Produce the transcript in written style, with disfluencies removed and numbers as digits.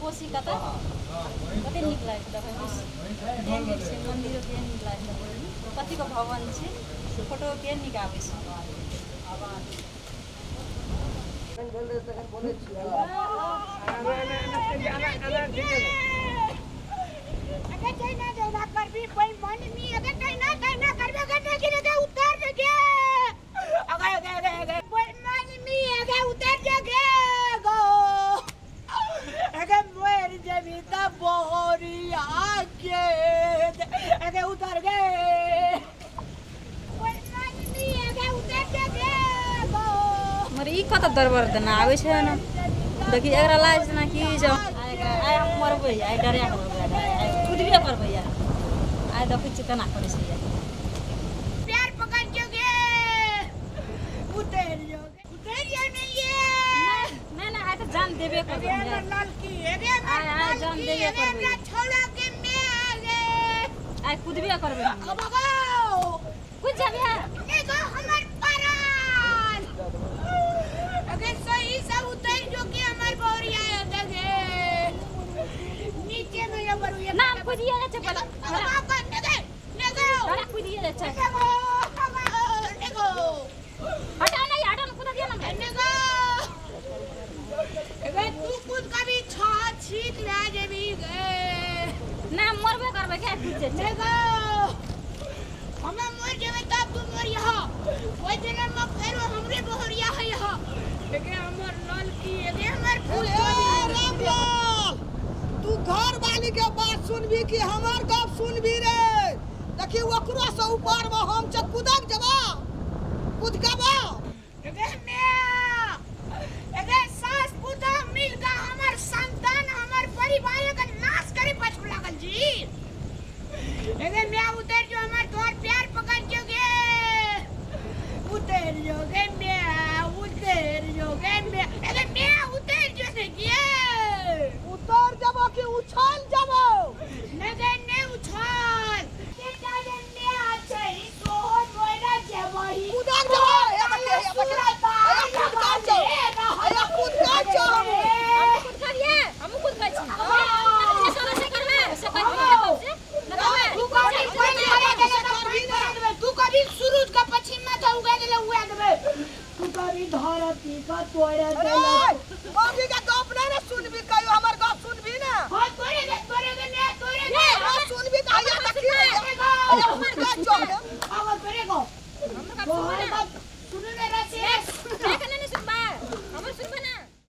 कोसी कतऽ कते नीक लागै छै देखैमे। केहन नीक छै मन्दिरो, केहन नीक लागै छै देखैमे। कथीके भवन छै, फोटो केहन नीक आबै छै। अगर जैना जैना करबी बेईमानी, अगर तैना तैना करबी, अगर नहीं गिरेगा उतार देगे। अगर अगर अगर अगर बेईमानी, अगर उतर जगे गो, अगर मर जबी त बोहरिया के, अगर उतर गए बेईमानी, अगर उतर जगे गो। मगर ई कतऽ दरबर देना आबै छै ने। देखी, एकरा लागै छै जेना कि जे आइ एकरा आइ हम मरबै, आइ डरा कऽ मरबै, आइ कुदबे करबै। आइ देखै छियै केना करै छै। पैर पकड़ जोगे, उतर जोगे, उतर जो नहीं ये। नहि नहि, आइ तऽ जान देबे अरे करबै हमर हमरा। ललकी, अरे हमर आइ आइ जान ललकी, देबे अरे करबै। हमरा छौड़ा के मैं रे। आइ कुदबे करबै हम। अब भगाओ। कुद जाबे। देखो हमर परान, अगर सही से उतर जो के हमर बोरिया देगे नीचे में ये बरुया। ना, हम कुदिए जाइ छै पहिले। देखो देखो। हमरा कुदिए जाइ छै। देखो देखो। हटाउ ने, हटाउ ने, कुदा दिअ ने हमरा। देखो, अगर तू खुद कभी छा छीक ले जेबी गे। ना, हम मरबे करबै क्या, कुद जाइ छै। देखो, हमें मर जेबे तब तू मर यहाँ। ओइ दिन हम फेरो हमरे बहरिया है यहाँ। एगे हमर ललकी, एगे हमर फूल। ए रामलाल, तू घर वाली के बात सुनबी कि हमर गप सुनबी रे? देखी, ओकरो से ऊपर में हम छै, कुदक जबा, कुदकबा। एगे म्या, एगे सास पुतोह मिल के हमर संतान, हमर परिवार के नाश करे पाछू लागल जी। एगे म्या, उतर जो, हमर तोहर प्यार पकड़ जो गे, उतर जो गे म्या, उतर जो गे म्या, एगे म्या, उतर जो ने गे। उतर जबो कि उछल जबो? नगे ने उछाल के जाने म्या छै सोहर मोरा जेबही। कुदक जबो। हे देखिए, हे देखिए, हे कुदका छौ, हे कुदका छौ हम। हमहूँ कुद करिए, हमहूँ कुद करै छी। से करबै, से करबै, से करबै, से करबै। तू कभी पानि भरा देले तऽ पानि भरा देबै। तू कभी सूरज के पश्चिम में तऽ उगा देले, उगा देबै। तू कभी धरती का तोड़े अरे देले।